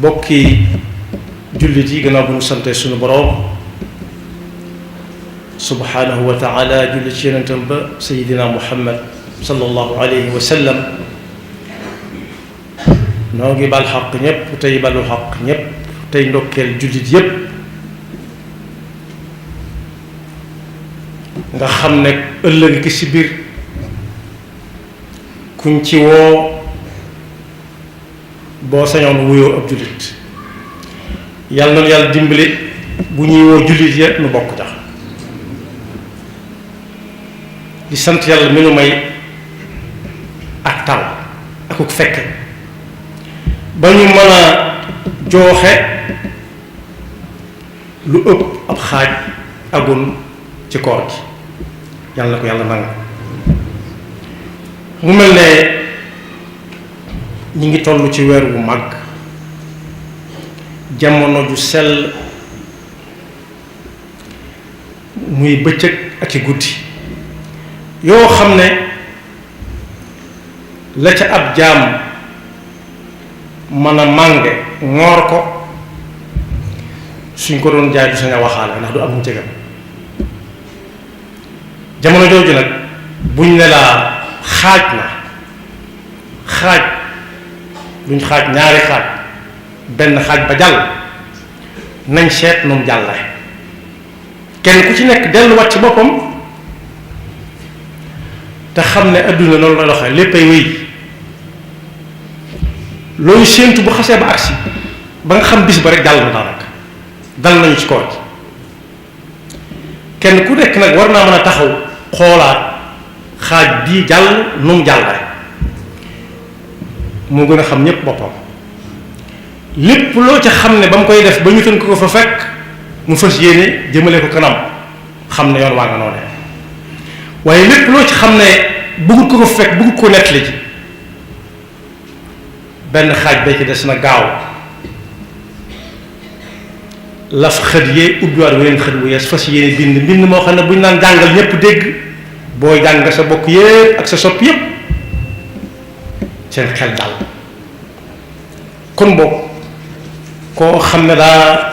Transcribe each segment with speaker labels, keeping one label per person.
Speaker 1: bokki jullit yi gannaaw bu ñu sante suñu boroom subhanahu wa taala julli ci yonentam ba sayidina muhammad sallallahu alayhi wa sallam noo ngi bal xaq ñépp tey balu xaq ñépp tey ndokkeel jullit yépp nga xam ne ëllëg ki si biir kuñ ci woo boo sañoon wuyoo ab jullit yàlla noonu yàlla dimbali bu ñuy woo jullit ya nu bokk tax di sant yàlla mi nu may ak taw akuk fekke ba ñu mën a jooxe lu ëpp ab xaaj agun ci koor gi yàlla na ko yàlla nangu mu mel ne ñi ngi toll ci weer wu mag jamono ju sell muy bëccëg ak i guddi yoo xam ne la ca ab jaam mën a mànge ngoor ko suñ ko doon jaay du sañ a waxaale ndax du am mu jegam jamono jooju nag buñ ne laa xaaj na xaaj duñ xaaj ñaari xaaj benn xaaj ba jàll nañ seet noonu jàlle kenn ku ci nekk delluwaat ci boppam te xam ne adduna noonu la doxee léppay wéy loolu séentu bu xasee ba agsi ba nga xam bis ba rek jàll na daanaka dal nañu ci koor gi kenn ku nekk nag war naa mën a taxaw xoolaat xaaj bii jàll nu mu jàll rek moo gën a xam ñépp boppam lépp loo ca xam ne ba mu koy def ba ñu tënk ko fa fekk mu fas yéene jëmale ko kanam xam ne yoon waa nga noonee waaye lépp loo ci xam ne bëggut ko fa fekk bëggut ko nettali ci benn xaaj ba ci des na gaaw laf xët yee ubbiwaat weneen xët bu yees fas yéene bind moo xam ne bu ñu naan jàngal ñépp dégg booy jàng sa bokk yépp ak sa sopp yépp seen xel dal kon bokk koo xam ne daa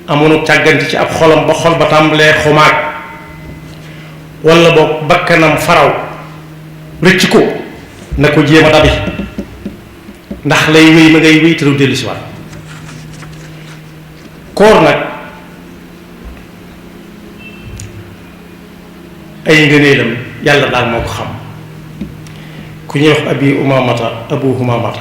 Speaker 1: amoon càgganti ci ab xolam ba xol ba tàmbalee xumaag walla boog bakkanam faraw rëcc ko na ko jéem a dabi ndax lay wéy ma ngay wéy te du dellu si waat koor nag ay ngëneelam yàlla daal moo ko xam ku ñuy wax abu humamata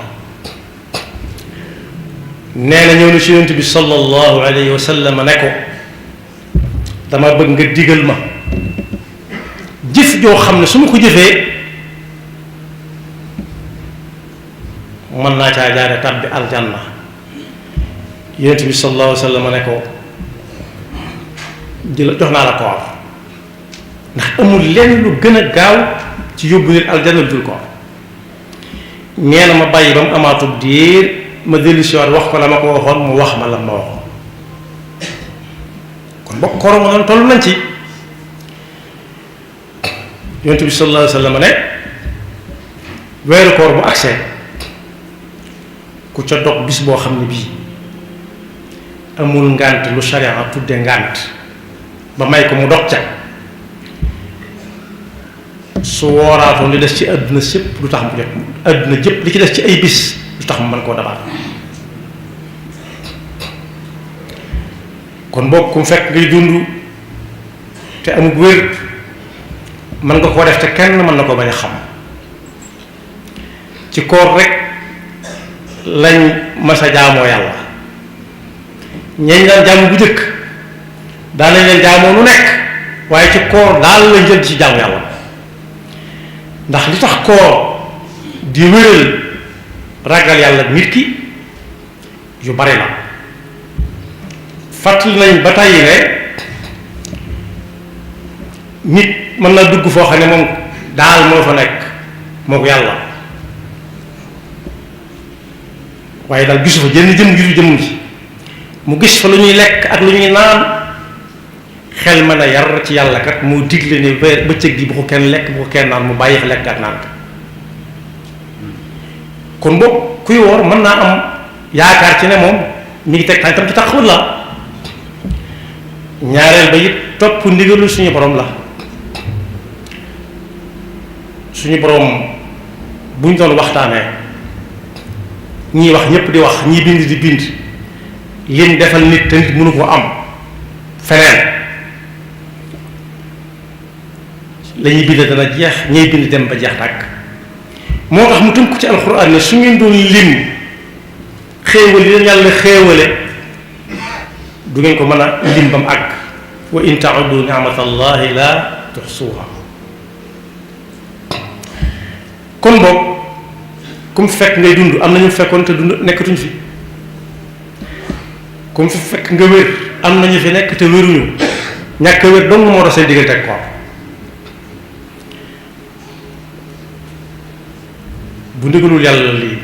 Speaker 1: nee na ñëw na ci yonent bi sallallahu alayhi wa sallam ne ko dama bëgg nga digal ma jëf joo xam ne su ma ko jëfee mën naa caa jaare tàbbi aljanna yonent bi sallallahu alayhi wa sallam ne ko jox naa la koor ndax amul lenn lu gën a gaaw ci yóbbu nit aljanna lu dul koor nee na ma bàyyi ba mu amaatub diir ma dellu si waat wax ko la ma ko waxoon mu wax ma la ma waxoon kon bokk koor ma noonu toll nañ ci yonent bi sallallahu alayhi wa sallam ne weeru koor bu agsee ku ca dog bis boo xam ne bii amul ngànt lu sharia tudde ngànt ba may ko mu dog ca su wooraatoon li des ci àdduna sépp lu tax mu jot àdduna jëpp li ci des ci ay bis lu tax mu mën koo dabaat kon bokk ku mu fekk ngay dund te amul wér mën nga koo def te kenn mën na ko bañ a xam ci koor rek lañ mas a jaamoo yàlla ñeñ daan jaamu bu jëkk daan nañ leen jaamoo lu nekk waaye ci koor daal lañ jël ci jaamu yàlla ndax li tax koor di wéral ragal yàlla nit ki yu bari la fàttali nañ ba tàyyi ne nit mën na dugg foo xam ne moom daal moo fa nekk moo ko yàlla waaye daal gisu fa jënn jëm gisu jëmm ji mu gis fa lu ñuy lekk ak lu ñuy naan xel mën a yar ci yàlla kat mu digle ne bëccëg gi bu ko kenn lekk bu ko kenn naan mu bàyyi fa lekk ak naan kon boog kuy woor mën naa am yaakaar ci ne moom mi ngi teg tànkam ci taqwallah. ñaareel ba it topp ndigalu suñu borom la. suñu borom buñ doon waxtaanee ñii wax ñëpp di wax ñii bind di bind lim defal nit te nit mënu ko am feneen la ñuy bind dana jeex ñuy bind dem ba jeex tàkk. moo tax mu tënk ci alxuraan ne su ngeen doon lim xéewal yi leen yàlla xéewale du ngeen ko mën a lim ba mu àgg. wa in ta'uddu ni'matallahi la tuhsuha. kon boog ku mu fekk ngay dund am na ñu fekkoon te dund nekkatuñ fi ku mu fi fekk nga wér am na ñu fi nekk te wéruñu ñàkk wér dong moo doon seen diggante ak koor. bu ndigalul yàlla li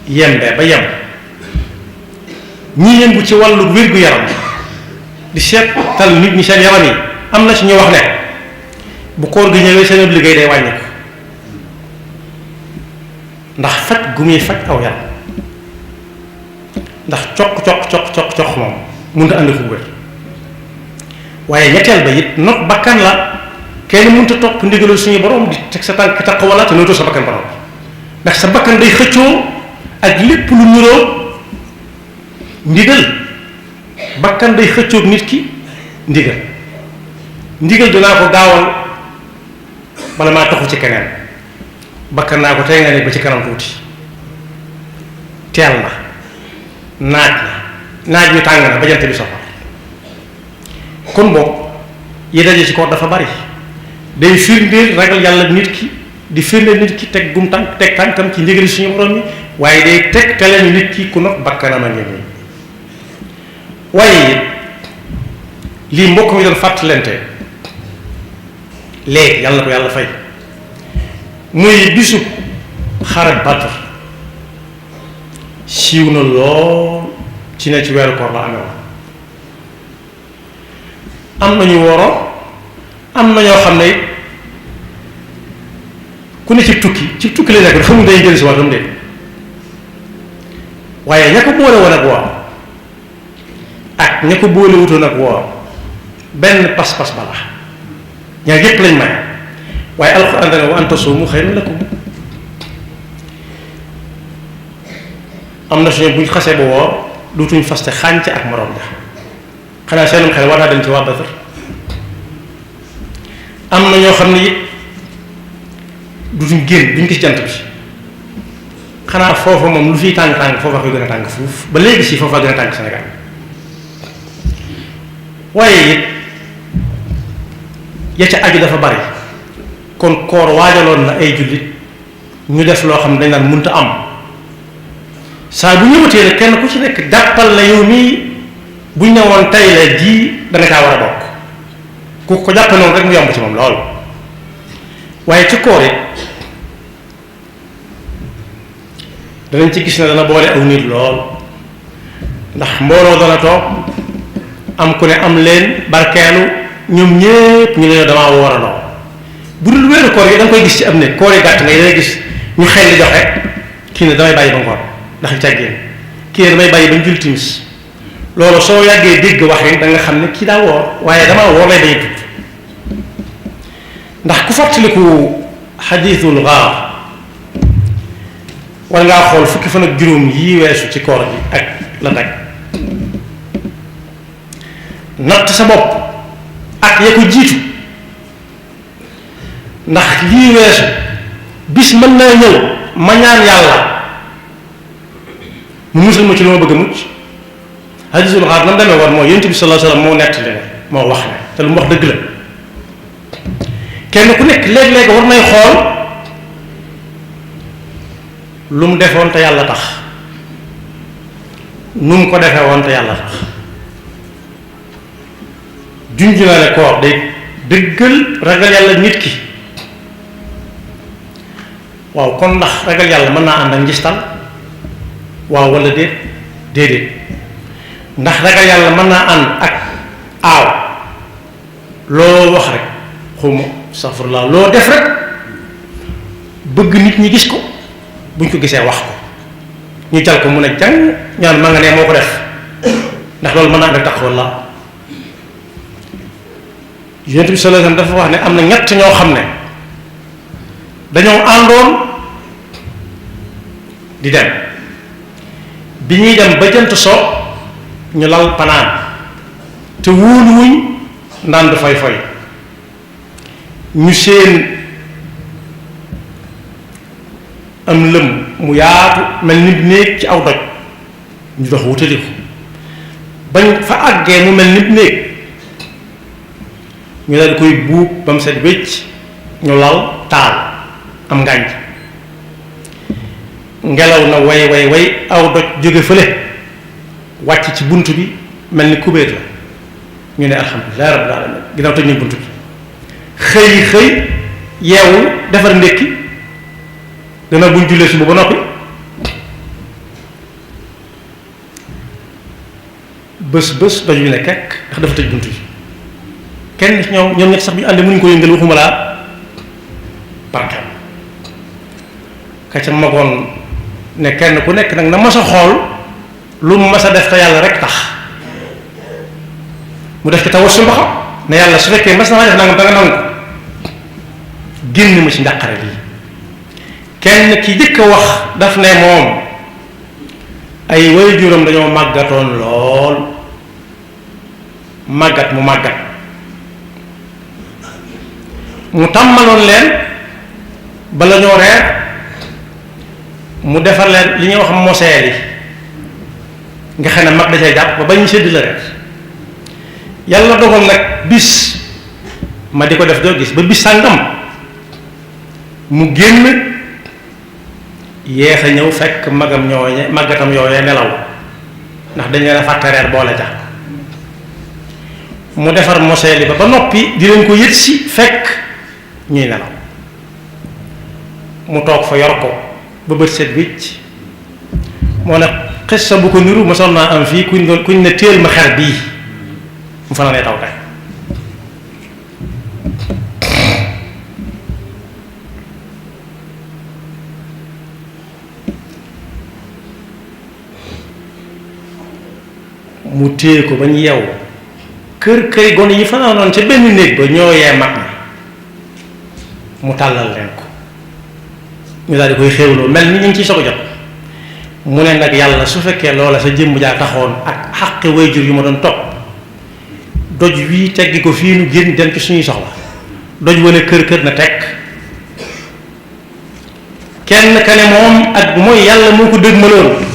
Speaker 1: yembee ba yem ñi yëngu ci wàllu wér-gu-yaram di seetal nit ñi seen yaram yi am na ci ñu wax ne bu koor gi ñëwee seen liggéey day wàññi ko ndax faj gu muy faj aw yaram ndax coq moom mënut a andi ko wér. waaye ñetteel ba it not bakkan la kenn mënut a topp ndigalul suñu borom di teg sa tànk taqwala te nootoo sa bakkan borom ndax sa bakkan day xëccoo ak lépp lu niroo ndigal. bakkan day xëccoog nit ki ndigal dinaa ko gaawal bala maa taxu ci keneen bakkan naa ko tey nga ne ba ci kanam tuuti teel na naaj wi tàng na ba jant bi soxla. kon boog yi daje ci koor dafa bari day firndeel ragal yàlla nit ki di firndeel nit ki teg gum tànk teg tànkam ci ndigali suñu borom yi waaye day teg tele ni nit ki ku not bakkanam a ngeen waaye lii mbokk mi doon fàttalante léegi yàlla na ko yàlla fay muy bisu xare Badr siiw na lool ci ne ci weeru koor la amee woon am nañu woro am na ñoo xam ne ku ne ci tukki la nekk dafa mu day jël si waatam de waaye ña ko boole woon ak woor ak ña ko boole wutoon ak woor benn pas-pas bala ñaar yépp lañ may waaye alxuraan dana wa an tasuumu xayrun lakum am na suñu buñ xasee ba woor duutuñ faste xànc ak moroom ja xanaa seenum xel war naa dem ci waa Badr am na ñoo xam ne it dutuñ génn duñ gis jant bi xanaa foofa moom lu fiy tàng-tàng foofa koy gën a tàng fuuf ba léegi si foofa gën a tàng Sénégal waaye it ya ca aju dafa bari kon koor waajaloon na ay jullit ñu def loo xam ne dañ naan mënta am saa bu ñëwatee ne kenn ku ci nekk jàppal na yow mii buñ ne woon tey la ji da nga caa war a bokk ku ko jàppe noonu rek mu yomb ci moom lool waaye ci koor it danañ ci gis ne dana boole aw nit lool ndax mbooloo dana toog am ku ne am leen barkeelu ñoom ñépp ñu ne damaa woorandoo bu dul weeru koor yi da nga koy gis ci am ne koor yi gàtt nga dangay gis ñu xel li joxe kii ne damay bàyyi ba ngoon ndax càggeen kii ne damay bàyyi ba njul timis loolu soo yàggee dégg wax yi da nga xam ne kii daa woor waaye damaa woor lay dañuy tudd ndax ku fàttaliku xadiisul gaar war ngaa xool fukki fan ak juróom yii weesu ci koor gi ak la teg natt sa bopp ak ya ko jiitu ndax lii weesu bis mën naa ñëw ma ñaan yàlla mu musul ma ci lu ma bëgg a mucc hadiisul gaar nam demee war mooy yonent bi sallallahu alayhi wasallam moo nettali ne moo wax ne te lu mu wax dëgg la kenn ku nekk léeg-léeg war nay xool lu mu defoon te yàlla tax nu mu ko defee woon te yàlla tax junj naa ne koor day dëggal ragal yàlla nit ki waaw kon ndax ragal yàlla mën naa ànd ak njistal waaw wala déedéet ndax ragal yàlla mën naa ànd ak aaw loo wax rek xawma safurlaa loo def rek bëgg nit ñi gis ko buñ ko gisee wax ko ñu jal ko mun a jàng ñaan ma nga ne moo ko def ndax loolu mën naa def taqwa la. Yonent bi sallallahu alayhi wasallam dafa wax ne am na ñett ñoo xam ne dañoo àndoon di dem bi ñuy dem ba jant so ñu lal panaan te wóoluwuñ ndaan du fay fay ñu seen am lëm mu yaatu mel ni néeg ci aw doj ñu dox wutali ko bañ fa àggee mu mel ni néeg ñu daal di koy buub ba mu set wécc ñu lal taal am ngànj ngelaw na way aw doj jóge fële wàcc ci bunt bi mel ni kubéet la ñu ne alhamdulilah rabbil alamin ginnaaw tëj nañ bunt bi xëy yeewu defar ndékki gannaaw buñ jullee suba ba noppi bés doj bi ne kekk ndax dafa tëj bunt bi kenn ñoom ñett sax bi ñu àndee mënuñ ko yëngal waxuma laa barkeel ka ca magoon ne kenn ku nekk nag na mas a xool lu mu mas a def te yàlla rek tax mu def ci tawassul ba xam ne yàlla su fekkee mas na maa def nangam da nga nangu génn ma ci njàqare lii. kenn ki jëkk a wax daf ne moom ay waajuram dañoo màggatoon lool màggat mu tàmmaloon leen bala ñoo reer mu defar leen li ñuy wax moseel yi nga xam ne mag da cay jàpp ba bañ ñu sédd la reer yàlla dogal nag bis ma di ko def doo gis ba bis sàngam mu génn yéex a ñëw fekk màggatam yooyee nelaw ndax dañ leen a fàtte reer boole ja mu defar moseel yi ba noppi di leen ko yët si fekk ñuy nelaw mu toog fa yor ko ba bët set wicc moo ne xissa bu ko niru ma sonn naa am fii kuñ ne téel ma xer bii mu fanaanee taw tey mu téye ko ba ñu yeewu kër gone yi fanaanoon ca benn néeg ba ñoo yee mag na mu tàllal leen ko ñu daal di koy xéwloo mel ni ñu ngi ciy soog a jot mu ne nag yàlla su fekkee loola sa jëmm jaa taxoon ak xàqi wayjur yu ma doon topp doj wii teggi ko fii nu génn dem ci suñuy soxla doj wane kër na teg kenn ka ne moom ak mooy yàlla moo ko dëgmaloon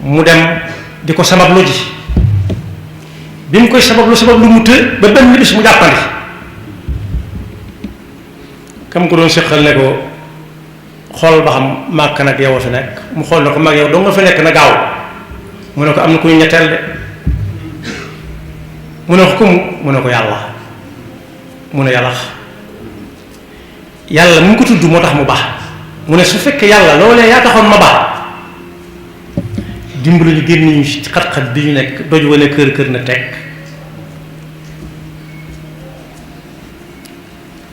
Speaker 1: mu dem di ko sabablu ji bi mu koy sabablu mu të ba benn bis mu jàppandi kam ko doon séqal ne ko xool ba xam màkk nag yow a fi nekk mu xool na ko mag yow doo nga fi nekk na gaaw mu ne ko am na kuy ñetteel de mu ne ko kumu mu ne ko yàlla mu ne yàlla mu ko tudd moo tax mu baax mu ne su fekkee yàlla loolee yaa taxoon ma baax dimbali ñu génn ñu ci xat-xat bi ñu nekk doj wane kër na teg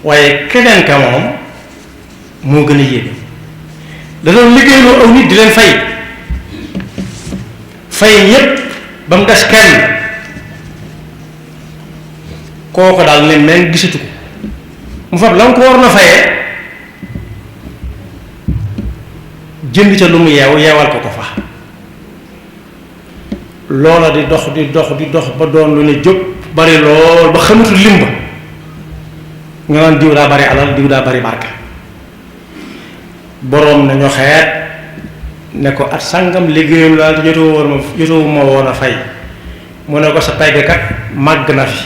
Speaker 1: waaye keneen ka moom moo gën a yéeme da doon liggéeyloo aw nit di leen fay ñépp ba mu des kenn kooko daal ne meen gisatu ko mu fab la nga ko war na fayee jënd ca lu mu yeewal ko fa loola di dox ba doon lu ne jóg bari lool ba xamatul limba nga naan diw daa bari alal diw daa bari barke boroom nañu xeet ne ko at sàngam liggéeyam laa jotoo ma woon a fay mu ne ko sa paykat màgg na fi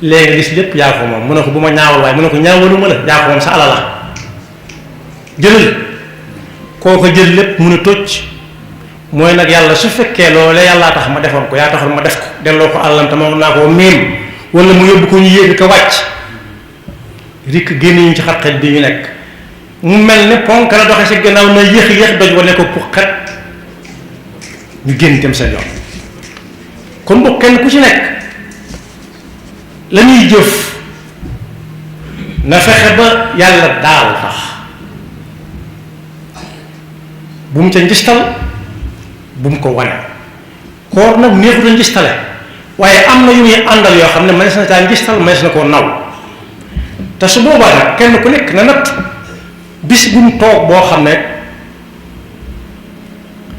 Speaker 1: léegi gis lépp yaa ko moom mu ne ko bu ma ñaawal waaye mu ne ko ñaawaluma la yaa ko moom sa alal la jëlal koo ko jël lépp mun a tocc mooy nag yàlla su fekkee loolee yàllaa tax ma defoon ko yaa taxoon ma def ko delloo ko àllam te ma naa koo miim wala mu yóbbu ko ñu yéeg ko wàcc rikk génn ñu ci xat-xat bi ñu nekk mu mel ne ponk la doxe si gannaaw na yéex doj wane ko pour xet ñu génn dem seen yoon kon boo kenn ku ci nekk la ñuy jëf na fexe ba yàlla daal tax bu mu ca njistal bu mu ko wane koor nag neexut a njistale waaye am na yu muy àndal yoo xam ne mënees na caa njistal mënees na koo naw te su boobaa nag kenn ku nekk na natt bis bu mu toog boo xam ne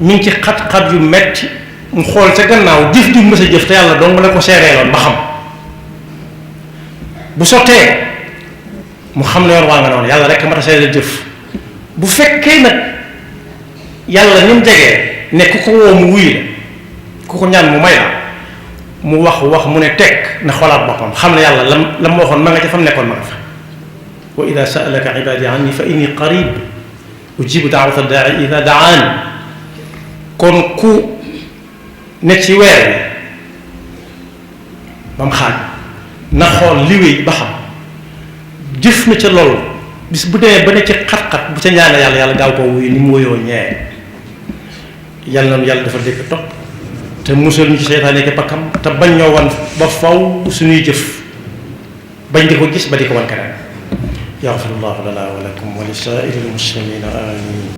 Speaker 1: mi ngi ci xat-xat yu metti mu xool ca gannaaw jëf ju mës a jëf te yàlla dong la ko seereeloon ba xam bu sottee mu xam ne yoon waa nga noonu yàlla rek ma ta seereel jëf bu fekkee nag yàlla ni mu jegee ne ku ko woo mu wuy la ku ko ñaan mu may la mu wax mu ne teg na xoolaat boppam xam ne yàlla la mu waxoon ma nga ca fam nekkoon ma nga fa wa ida saalaka ibadi anni fa inni qarib ujibu daawata daai ida daan kon ku ne ci weer bi ba mu xaaj na xool liwéy ba xam jëf na ca loolu bis bu demee ba ne ci xat-xat bu ca ñaane yàlla yàlla gaaw koo wuyu ni mu wuyoo ñee yàlla na yàlla dafa dégg topp te musal ñu ci seytaane ki pakkam te bañ ñoo wan ba faw suñuy jëf bañ di ko gis ba di ko wan keneen yaxfirullahu lana wa lakum wa li saa'iril muslimina amin